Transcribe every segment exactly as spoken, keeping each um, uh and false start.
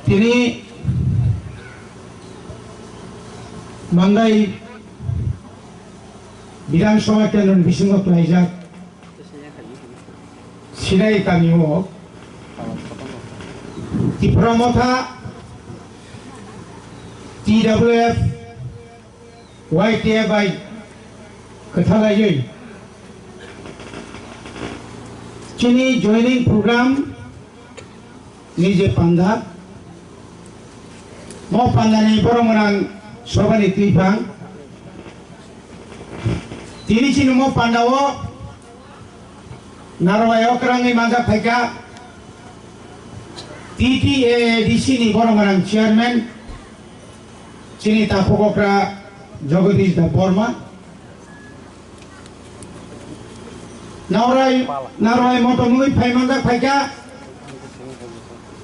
Tini Mandai Bidhan Sabha Kendroni bisingo khlaijak Sinai kamio Tipra Motha, T W F, Y T F bai kwthalaiwi chini joining program ni je panda, mo pandani borok mwnang sobani twiphang. Tini chini mo pandao narwai okrangwi manjak phaikha T T A A D C ni borok mwnang chairman chini takhuk okra Jagadish Debbarma. Narwai, narwai motom wngwi phai manjak phaikha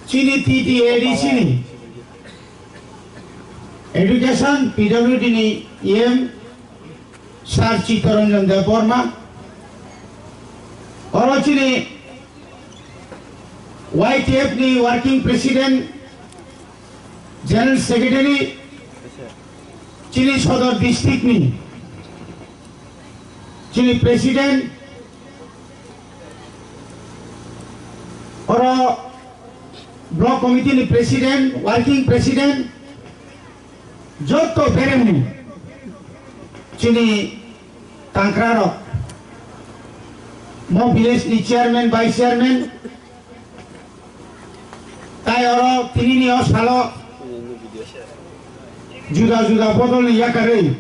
chini T T A D C ni education P W D ni E M Sir Chittaranjan Debbarma. Oro chini Y T F ni working president, general secretary, chini Sodor district ni chini president, oro block committee ni president, working president, joto beremni chini tangkrarok, mo village ni chairman, vice chairman, tai oro tinini o salo juda juda bodol ni yakarwi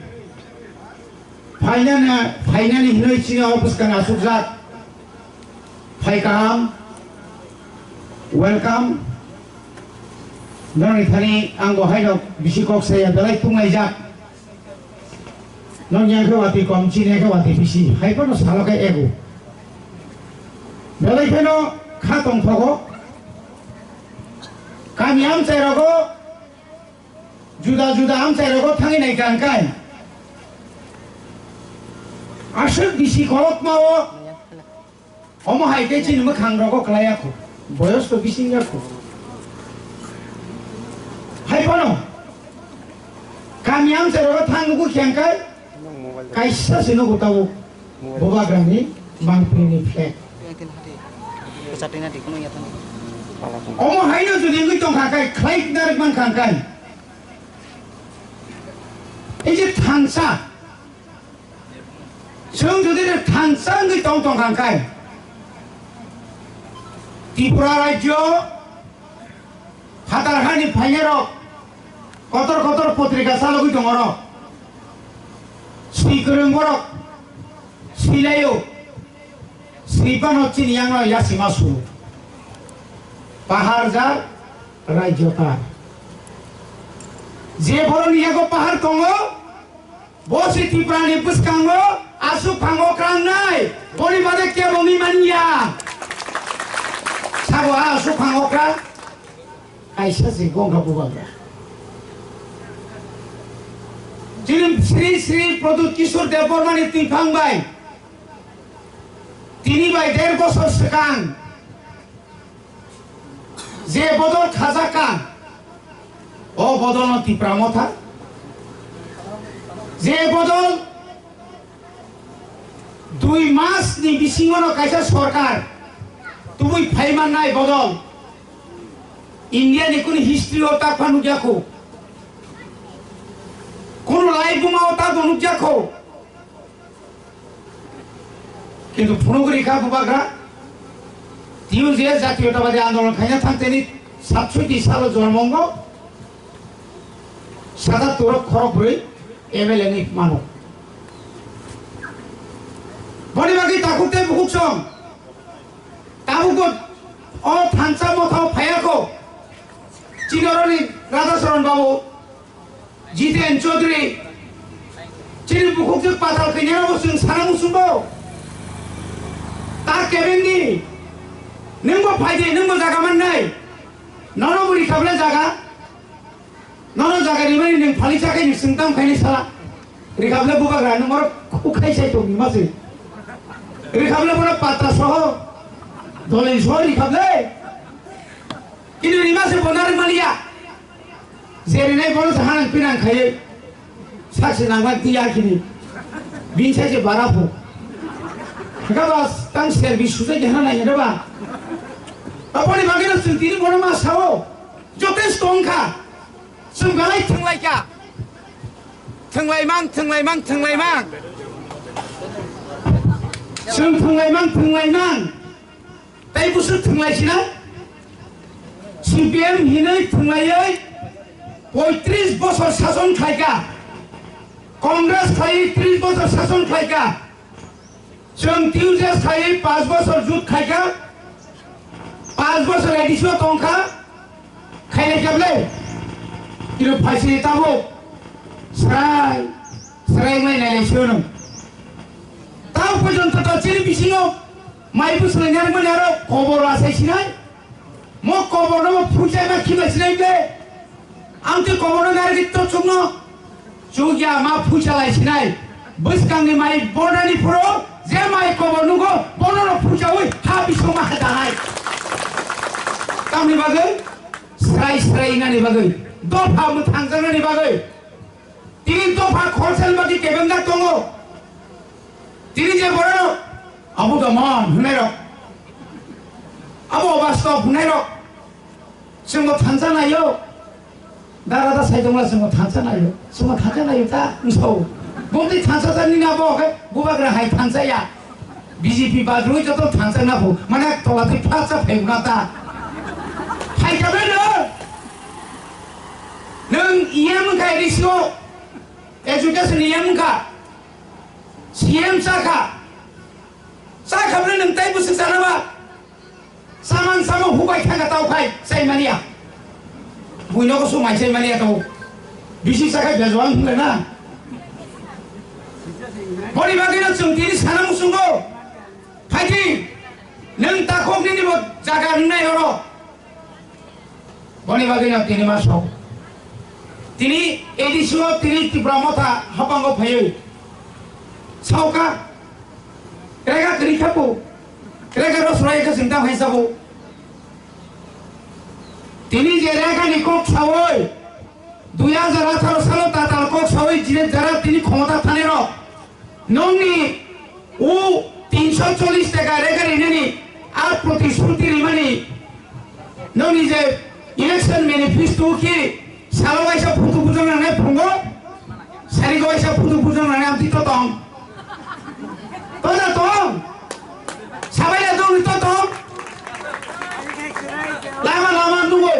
phainani, phainani hinwi chini o bwskang asukjak. Phai kaham, welcome. Norokni thani ang bo haino bisi kok saya, belai tunglaijak. Nokni ang khe watwi kom, chini ang khe watwi bisi, hai phano salo khe ego. Belai kheno kha tongthogo. Kami amchai rogo, juda juda amchai rogo thangwi nai kha hwnkhe aswk bisi kolokma o. Omo hai khe chini mwkhang rogo kwlai ya kho, boyos to bising ya kho. Hai phano kami amchai rogo thang nugo khe hwnkhe kaisa se nugo tabuk. Bubagrani mangpili ni flag. Omo haino jodi wngwi tongkha kai, khlai narwk mankha kai. Ei je thansa, chwng jodi no thansa wngwi tong tongkha kai, Tripura rajyo phatar hani phainai rok kotor kotor potrika chalogwi tongo rok. Swi kwrwng borok swi laio. Swi phano chini yang no yasima su. Pahar jar, rajyo tar. Je borok ni yago pahar tongo, bo se Tripura ni bwskango aswk phango krangnai. Boni bade kebo wngwi manya. Sabo a aswk phango kra. Kaisa se gongkha bubagra. Chini Sri Sri Pradyut Kishore Debbarma ni twiphang bai tini bai der bosor swkang je bodol khajak kha, o bodol no Tipra Motha, je bodol dui mas ni bisingo no kaisa sorkar tubui phai mannai bodol India ni kunu history o ta pha nukya kho, kunu laibuma o ta bo nukya kho. Kintu phunugwi rikha bubagra, tiyung je jatiyotabadi andolon khaina thang teni satsoti salo jormo wngo, satattor khorok bwrwi M L A ni mano. Boni bagwi takhuk tei bukhuk song tabukbo o thansa mothao phaiya kho. Chinoroni Radhacharan babu, Jiten Chaudhary, chini bukhukjwk pathal kainerokbo chwng sana muchungbo. Ta kebendi, nwngbo phaidi, nwngbo jaga mannai. Nono bo rikha ble jaga. Nono jaga rimani nwng phalisa khe nwng swngtam khaini sala. Rikha ble bubagra nwng oro khukhai sai tongni mase. Rikha ble bono patra soho, doloi soho rikha ble. Kintu rima se bo narwk maliya. Jerinai bono se hanang pinang khaiwi. Sakse nangma tiya kini. Bini sai se bara pho. Hwnkhe ba tang service sujai de hana nai hwnkhe ba. Aboni bagwi no chwng tini bono ma sao. Jotesto wngkha. Chwng belai thwnglaikha. Thwnglaimang, thwnglaimang, thwnglaimang. Chwng thwnglaimang, thwnglaimang. Tei busu thwnglai sinai. C P M hinwi thwnglaiwi poitris bosor sason khlaikha. Congress khlaiwi tris bosor sason khlaikha. Chwng T U J S khlaiwi panch bosor jut khaikha. Panch bosor A D C o tongkha. Khailai khablai. Kilo phaisini tabuk. Srai, srai wngnai nailai sio nung. Tao porjonto to chini bisingo mai bwswlai narwkmani aro kobor asai sinai. Mo kobor no mo phuchai ma khimai sinai ble. Ang tei kobor no narwgwi to chukno. Chukya ma phuchalai sinai. Bwskangni mai bornani phuru je mai kobor nugo bono no phuchawi ha bisong ma hadanai. Tamni bagwi srai srai nani bagwi dopha mwthangjaknani bagwi. Tini dopha khoroksa ni bagwi kebengkha tongo. Tini je borok abo domon hwnwi rok, abo obastop hwnwi rok, chwngbo thansa naio. Dara da sai tongla chwngbo thansa naio, chwngbo thansa naio ta wngso. Bumtwi thansa ta nini abo khe bubagra hai thansa ya. B J P badrwi joto thansa na phu mane tola twi phatsa phai na ta. Hai ka bai no. Nwng E M wngkha A D C o, education E M wngkha, C M chakha, chakha bwle nwng tei bwswk chana ba? Saman samo hubai thangkha tau khai chai mania. Buino ko sumai chai mania tau. Bisi chakhai bejuang hwnle na. Boni bagwi no chwng tini sana muchungo. Phaidi, nwng takhuk nini bo jaga wngnai oro. Boni bagwi no tini ma sok. Tini A D C o tini Tipra Motha hapango phaiwi sauka. Rega kwrwi khapu. Rega ro surai khe singta hai sabo. Tini je rega ni kok sawi dui hajar atharo salo tatal kok sawi jine jara tini khomota thani rok. Nongni o tinsho chollish taka rega rinani a protishruti rimani nongni je election manifesto ki salo waisa photo bujang nangnai phungo, sarigo waisa photo bujang nangnai amtwi to tong. To da tong. Sabai da dong to tong. Lama lama nugo.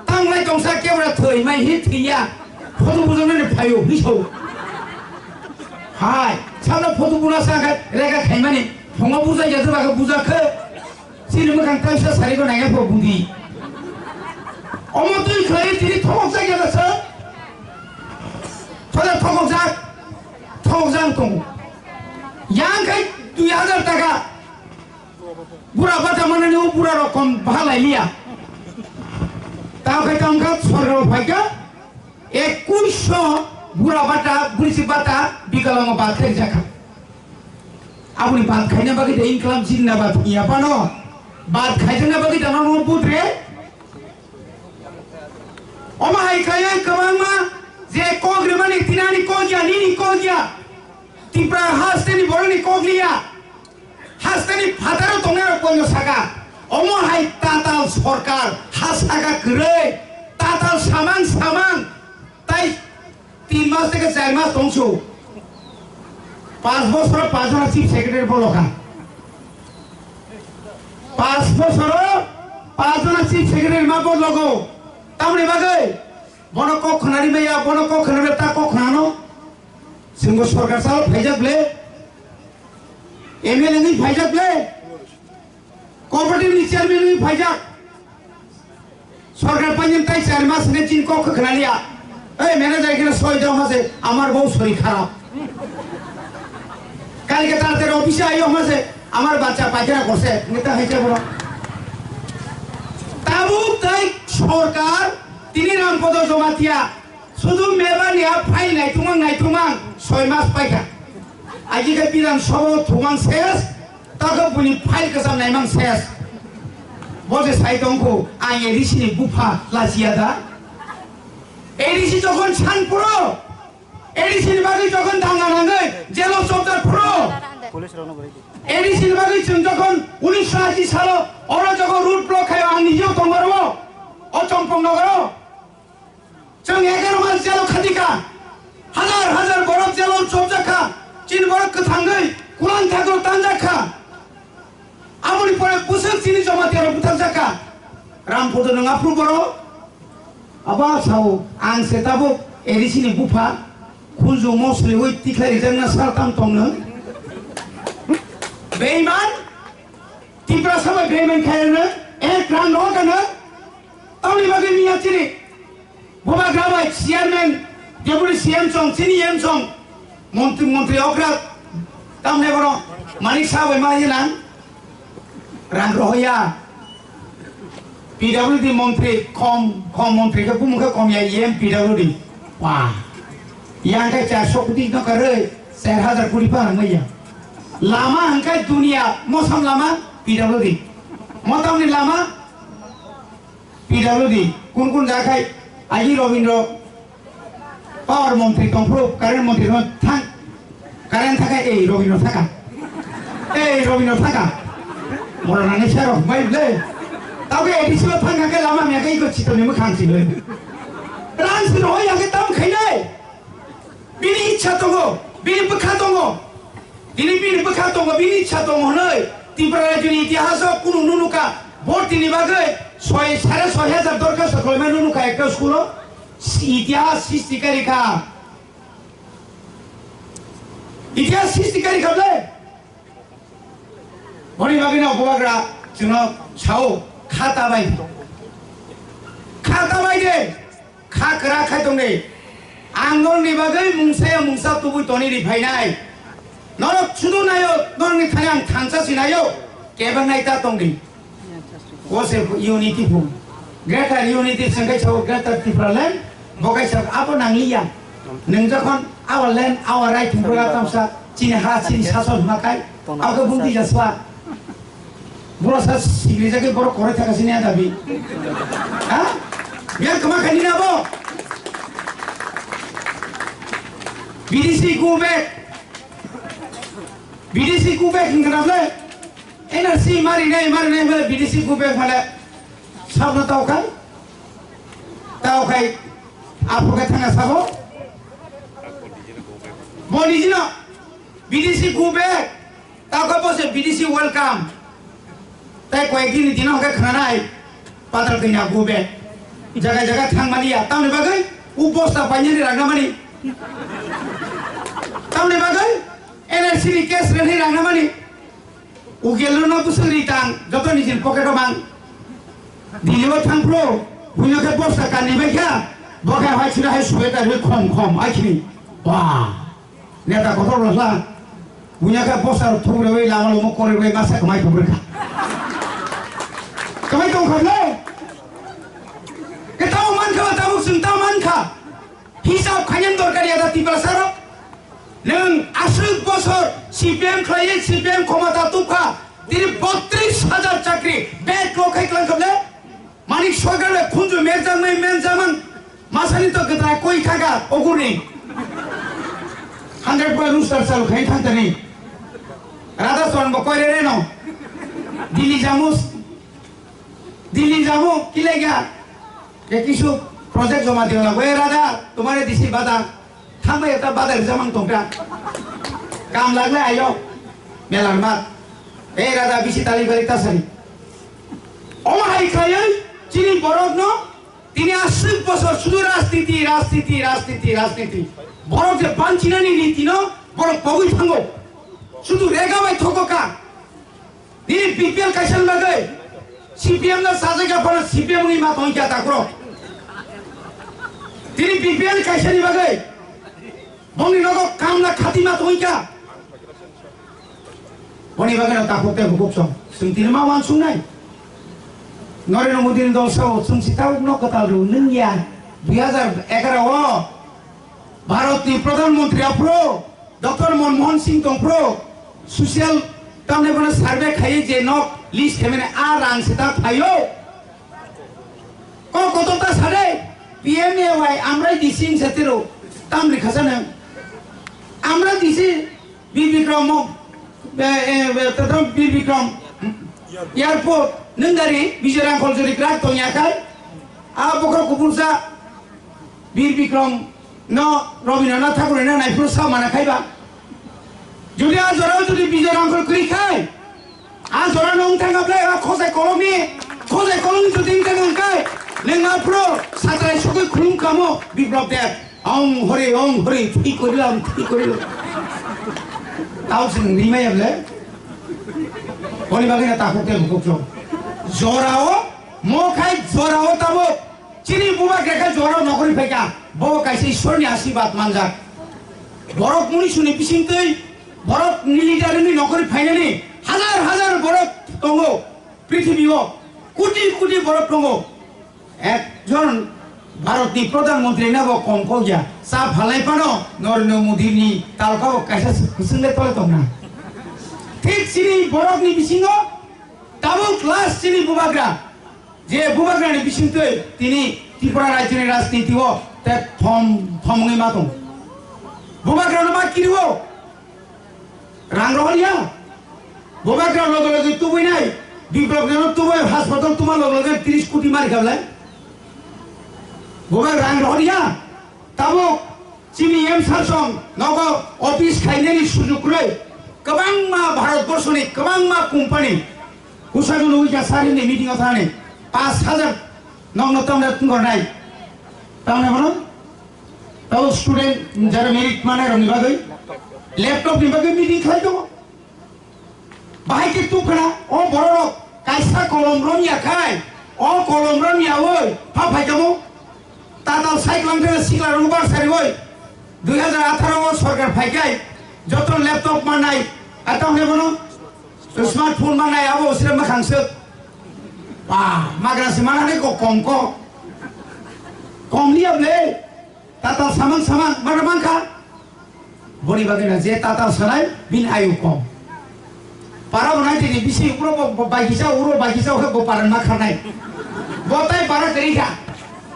Tanglai tongsa kebra thoi mai hi thiya. Photo bujang nani phayo hiso. Hai, sabla photo buna sa kha rega khaimani. Phongo buja ya ba buja khe. Chini mwkhang taisa sarigo naiya pho budi. Omo twi khlai tini thokjak ya sa. Thoda thokjak. Thokjak tongo. Yang khai dui hajar taka. Bura bata manani o bura rokom bahalai liya. Tao khai tao wngkha sorkar o phaikha ekuisho bura bata, burisi bata, bikalango bad khai jakha. Aboni bad khaina bagwi de income jinna bad iya pano. Bad khaijana bagwi de no budre. Omo hai khlaiwi kwbangma je kok rwmani tinani kok ya, nini kok ya. Tipra hasteni boroni kok liya. Hasteni phataro tongnai rok koino saka. Omo hai tatal sorkar ha saka kwrwi. Tatal samang samang. Tai tin mas theke char mas tongsu. Panch bosoro panch jona chief secretary bolokha. Panch bosoro panch jona chief secretary ma bologo. Tamni bagwi bono kok khwnari maya, bono kok khwnari ta kok khwnano. Chwngbo sorkar salo phaijak ble, M L A ni phaijak ble, cooperative ni chairman ni phaijak. Sorkar panjin tai char mas hwnkhe chini kok khwna liya. Ei manager khe soi dong hase, amar bou sori kharap. Kalke taratari office ayo hase, amar bachcha paikhana korse, neta hai chabo. Tabuk tai sorkar tini Rampodo Jomatia. Sudu meba ni a file naithumang naithumang soi mas paikha. Aji khe Bidhan Sabha o thumang ses, takhe buni file kwcham naimang ses. Bo je sai tongkhu, ang A D C ni bupha lachiya da. A D C jokhon san phuru, A D C ni bagwi jokhon danga nangwi jelo chopjak phuru, A D C ni bagwi chwng jokhon unisho ashi salo oro jokhon road block khaio ang nijeo tongo oro, o Chompong nogoro. Chwng egaroh mas jelo khatikha, hajar hajar borok jelo chopjakha, chini borok kwthangwi kulang thakro tanjakha. Aboni pore bwswk chini Jamatia rok butharjakha. Ramphoto nwng aphuru borok. Abo sao ang se tabuk A D C ni bupha khunju mosliwi tikhlai rijakna saltam tongno. Beiman, Tiprasa bai beiman khairokno ek rang rohorkha no. Tamni bagwi miya chini Bubagra bai chairman, deputy C M song, chini M song, montri, montri okra, tamne bono Manik Saha bai ma yenang, rang rohoya. P W D montri khom, khom montri khe bumung khe khom ya, E M P W D. Wah. Yang khe charso koti no karwi, char hajar koti pa rang ya. Lama hwnkhe dunia mosam lama P W D. Motamni lama P W D, kun kun jaga khai, agi Robindra power montri tongphuru, current montri no thang, current thaka, ei Robindra thaka, ei Robindra thaka, moro nani sero bai le, tau ke A D C o thang ke lama me ke iko chito ni mukhang si le, rang si rohoi ya ke tam khai le. Bini ichha tongo, bini bwkha tongo. Tini bini bwkha tongo, bini ichha tongo hwnwi Tripura rajyoni itihaso kunu nunukha. Bhortini bagwi soi, sare soi hajar dorkhasto khlaimani nunukha ekta school-o. Itihas srishti karikha. Itihas srishti karikha ble. Boni bagwino bubagra chwngno sao, kha ta bai. Kha ta bai de. Kha kwrak khai tongdi. Ang norokni bagwi mungsaya mungsa tubui toni ri phainai. Norok sudu naio, norokni thani ang thansa si naio. Kebeng nai ta tongdi. Kose unity phung. Greater unity sengkai sao Greater Tipraland. Bokai sao abo nangliya. Nwng jokhon our land, our right hwnwi tamsa chini ha, chini sason hwnma kai. Abo khe bumti jaswa. Boro sa sigri jagwi borok korai thaka sini ada bi. Ha? Yang kema kani na bo? B D C go back. B D C go back hingkha na ble? N R C mari nai, mari nai ble B D C go back male. Sabno tau khai? Tau khai. Apo ke thanga sabo? Boni jino B D C go back. Tao khe bo se B D C welcome. Tai koyek din ni dino hwnkhe khwnanai, Patal Kanya go back. Jaga jaga thangmani ya, tamni bagwi u bosta painani rang namani. Tamni bagwi N R C ni case rwni rang namani. Ukil no bwswk ri tang, joto nijini pocket o mang. Delhi o thang phuru, buino khe bosta kanni bai kha, bo khe hai chwla hai sweater rwi khom khom, ai khini. Wah. Neta kotor rwla. Bunya khe poster thumrwi lama lomo korwi masa kwmai thumrwi kha. Kwmai tong kha le. Ke tamo man kha, tabuk chwng tamo man kha. Hisab khainani dorkar ya da Tiprasa rok. Nwng aswk bosor C P M khlaiwi C P M khomota tubkha. Tini botris hajar chakri bek lo khai klang kha le. Manik Sarkar le khunju merjaknai menjakmang masani to kwtai koi thaka ogurni. Hundred point rooster chal khai thang tani. Radha Soran bo koi re no. Delhi jamu, Delhi jamu kilega. Ke kisu project joma diyo na. Koi Radha, tumhare D C bada. Thangbai ekta badar jamang tongkha. Kam lagle ayo. Melar mat. Ei Radha bisi tali bari tasari. Omo hai khlaiwi chini borokno tini aswk bosor sudu rajniti, rajniti, rajniti, rajniti. Borok je banchinani nitino borok pogwi thango. Sudu rega bai thogo ka. Nini B P L kaisa ni bagwi C P M no sajagya phano C P M ni ma tongkha takhro. Tini B P L kaisa ni bagwi bongni nogo kamla khati ma tongkha. Boni bagwi no takhuk tei hukuk song. Chwng tini ma wansuknai. Narendra Modi ni dol sao chwng si tabuk no kwtal rw nung ya. Dui hajar egaroh o Bharat ni Pradhan Mantri aphuru Doctor Manmohan Singh tongphuru social tamni bono survey khaiwi je nok list khaimani a rang se ta phaio. Kok kotor ta sade. P M A Y Amrai D C wng se tiro, tamni khasano. Amrai D C Bir Bikram mo, eh, eh, eh, tatam Bir Bikram Airport, nwng gari Bijoy Rangkhol jori krak tongya khai, a bokhok kubursa Bir Bikram no Rabindranath Thakur no naiphuru sa mana khaiba. Jodi a jorao jodi Bijoy Rangkhol kwrwi khai, a jora no wng thang ble, a khosai kolokni, khosai kolokni jodi wng thang wng khai, nwng a phuru satrai sogwi khulum kamo Biplab Deb. Ong hori, ong hori, thwi korilam, thwi korilam. Tao sing rimai ble. Hori bagwi na takhuk te bukuk chong. Jorao, mo khai jorao tabuk. Chini bubagra khe jorao nokori phaikha, bo kaisa Ishwarni asirwad manjak. Borok munisuni bisingtwi, borok military ni nokori phainani hazar hazar borok tongo, prithibio koti koti borok tongo. Ekjon Bharatni Pradhan Mantri na bo kom kok ya, cha phalai phano Narendra Modi ni talka bo kaisa kwchwng le tole tongna. Thik chini borokni bisingo tabuk last chini bubagra. Je bubagrani bisingtwi tini Tripura rajyoni rajniti o te thom thom wngwi ma tong. Bubagrano ma kiriwo, rang rohor ya. Bubagra loge loge tubui nai, Biplab Debno tubui hospital tuma loge loge tris koti mari khablai. Bubagra rang rohor ya. Tabuk chini M sir song nogo office khainani sujuk kwrwi. Kwbangma Bharat borshoni kwbangma company Kusa dulu wika sari ni meeting o thani paanch hajar nokno tamna tungor nai. Tamna bono? Tao student jara merit mane rokni bagwi laptop ni bagwi meeting khlai tongo. Bahai khe tukhna o borok rok kaisa kolom rom ya khai, o kolom rom ya oi pha phai tamo. Tatal cycle ang thana sikla rok bar sari oi. Dui hajar atharo o sorkar phai khai joto laptop manai, atang ne bono smartphone manai abo usira makhang suk. Ba, magra se manani ko kom ko. Kom liya ble. Tatal samang samang mana mangkha. Boni bagwi na je tatal sanai bin ayu kom. Para bo nai tini bisi uro bo, bo bagisa, uro bagisa, uro bo paran ma kharnai. Bo tai para kari kha.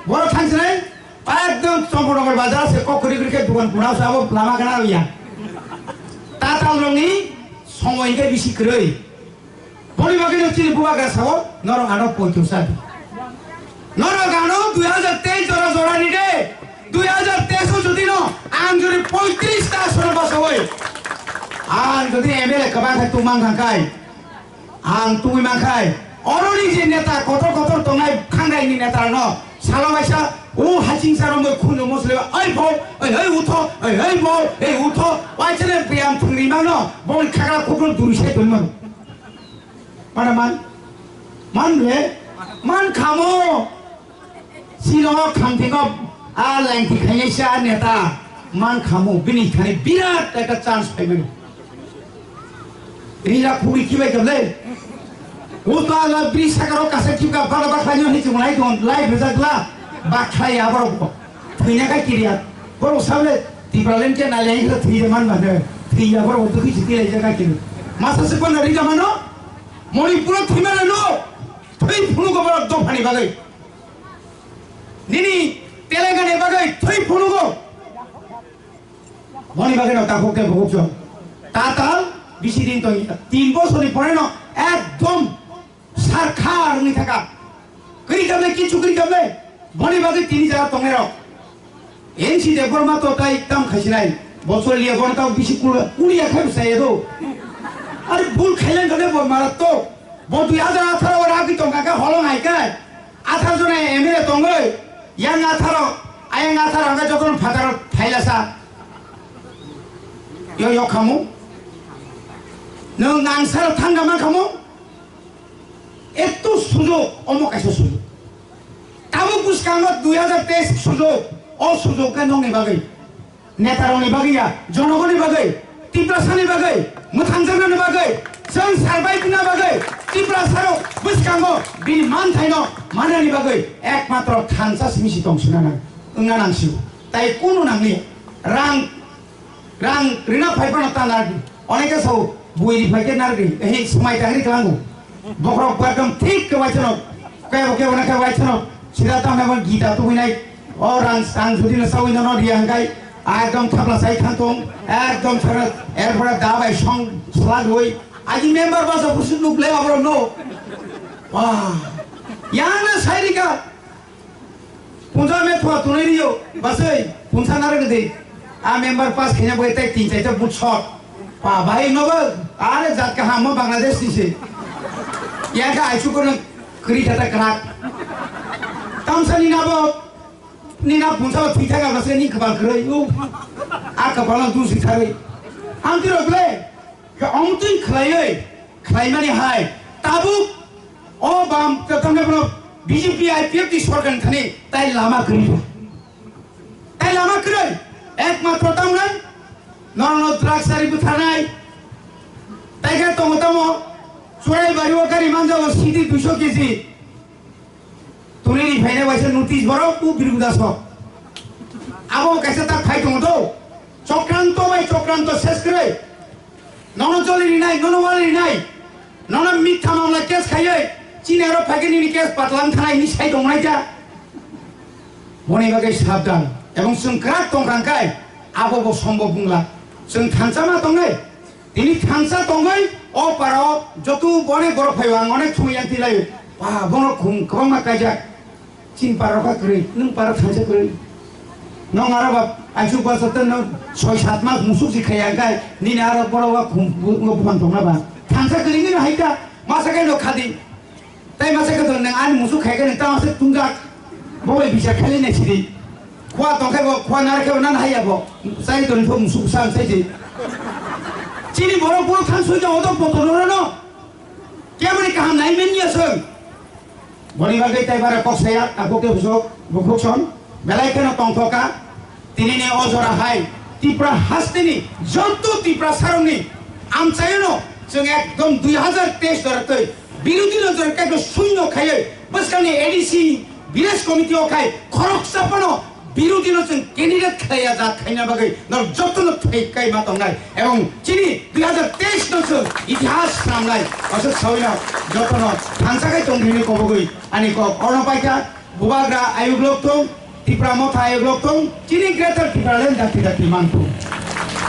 Boro thangsinai, ekdom Champaknagar bazar se kok kuri kuri khe dukan kuna sa bo lama kana ya. Tatal rongni somoi khe bisi kwrwi. Boni bagwi no chini bubagra sao, norok ano poito sa di. Norok ano dui hajar teis jora jora ni de. Dui hajar teis o jodi no ang jodi poitris ta soro basoi. Ang jodi M L A kwbang khai tubui man thang khai. Ang tubui man khai. Oro ni je neta kotor kotor tongnai khangai ni neta no salo waisa o haching sa romoi khunjo mosle ai bo ai ai utho ai ai bo ai utho waisa ne biyam thungri mano boni khakra khukro duri sai tongmano. Mana man? Man le? Man khamo. Sino khamthingo a lengthi khainai sa neta. Man khamo. Bini thani birat ekta chance phaimani. Rila khuri kibai kable. Uta la bri sakaro kasa kibka bala bakla nyo hichi mulai don lai bejak la. Bakla ya borok. Thwina ka kiriya. Borok sable Tipraland ke nalai ka thwi man ba de. Thwi ya borok dukhi chiti lai ka kiri. Masa se pon rika mano. Manipur thwimano no thwi phunugo borok dophani bagwi. Nini Telangana bagwi thwi phunugo. Boni bagwi no takhuk khe bukhuk chwng. Tatal bisi din tong tin bosorni pore no ekdom sarkha rwngwi thaka. Kwrwi kamle kichu kwrwi kamle. Boni bagwi tini jara tongnai rok. N C Debbarma to tai tam khaisinai. Bosor liya bon tao bisi kul-, kuliya khai bwsai do. Are bul khailang kale bo maratto. Bo dui hajar atharo ora ki tongka ka holong hai kai. Atharo jone M L A tongoi. Yang atharo, ayang atharo hangka jokon phataro thailasa. Yo yo khamu. Nung nangsaro thangka ma khamu. Etu sujog, omo kaisa sujog. Tabuk bwskango dui hajar teis sujog, o sujog khe nokni bagwi, netarokni bagwi ya, jonogoni bagwi, Tiprasani bagwi, mwthangjaknani bagwi, chwng sarbai bina bagwi, Tiprasarok bwskango bini manthaino manani bagwi ekmatro thansa simi si tong sina nang, wngna nang sio. Tai kunu nangli rang Rang rina phai phano ta nardi. Oneke sao bui ri phai khe nardi. Ehi smai tangri klango. Bokrok ekdom thik khe waisano. Kebo kebo na khe waisano. Sida tamne bon gita tubui nai. O rang, rang jodi no sawi no, no riya hwnkhe, ekdom thapla sai thang tong, ekdom sara, erpore da bai song sla doi. Aji member basa busu nuk le abro no. Wah. Yang na sai rika. Punsa me thua tunai riyo, basai, punsa nara gede. A member pass khenya bai tai tin chaita but shot. Pa bai no ba, are jat ka hamo Bangladesh ni se. Ya ka aichu kono kri khata krak. Tamsa ni na bo, ni na punsa ba thwi thaga basa ni kbal krai. U. A kbal na du si thari. Ang tiro ble. Khe ongtwi khlaiwi khlaimani hai tabuk o bam, tamni bono B J P I P F T sorkar thani tai lama kwrwi. Tai lama kwrwi ekmatro tamni norno drugs ari butharnai. Tai khe tongo tamo Churaibari o gari manjago C D duiso K G. Tuni ni phaina waisa notice borok u Birguda sok. Abo kaisa tak phai tongo do. Chokranto bai chokranto ses kwrwi. Nono joli rinai, nono wali rinai. Nono mitha mamla case khaiwi. Chini aro phaikhe nini case patlang thanai hini sai tongnai ja. Boni bagwi sabdan. Ebong chwng kwrak tongkha hwnkhe abo bo sombo bungla. Chwng thansa ma tongnai. Tini thansa tongwi o parao joto onek borok phaio, ang onek chumui yang tilai. Ba, bono khum kwbangma kaijak. Chini parao kha kwrwi, nwng parao thansa kwrwi. Nwng aro ba, aichu bwsa tei nwng soi sat mas musuk si khaiya kai, nini aro borok wa khum bu-, bu-, buphang tongna ba. Thansa kwrwi nini hai ta, masa kai no khadi. Tai masa khe to nang ani musuk khai khe nang tama se tungjak. Bo bai bichar khali nai sidi. Khua tong khai bo, khua nar khai bo nan hai ya bo. Sai to ni musuk sam sai di. Chini borok bo than soi jang odok bo to no no. Kemani kaham nai men ya song. Boni bagwi tai bara kok saya, tabuk te busok, bukhuk son. Belai kheno tongthoka. Tinini o jora hai Tipra hasteni joto Tipra sarokni amchaino chwng ekdom dui hazar teis jora twi birodhi no jora kaibo shunyo khaiwi bwskangni A D C village committee o khai khoroksa phano birodhi no chwng candidate khlaiya jat khaina bagwi norok jotono thai kai ma tongnai ebong chini dui hazar teis no chwng itihas swnamnai aswk sawino jotono thansa khai tongdi hwnwi kobogwi ani kok orno paikha. Bubagra ayuk lok thung, Tipra Motha ayuk lok thung, chini Greater Tipraland dakti dakti man thung.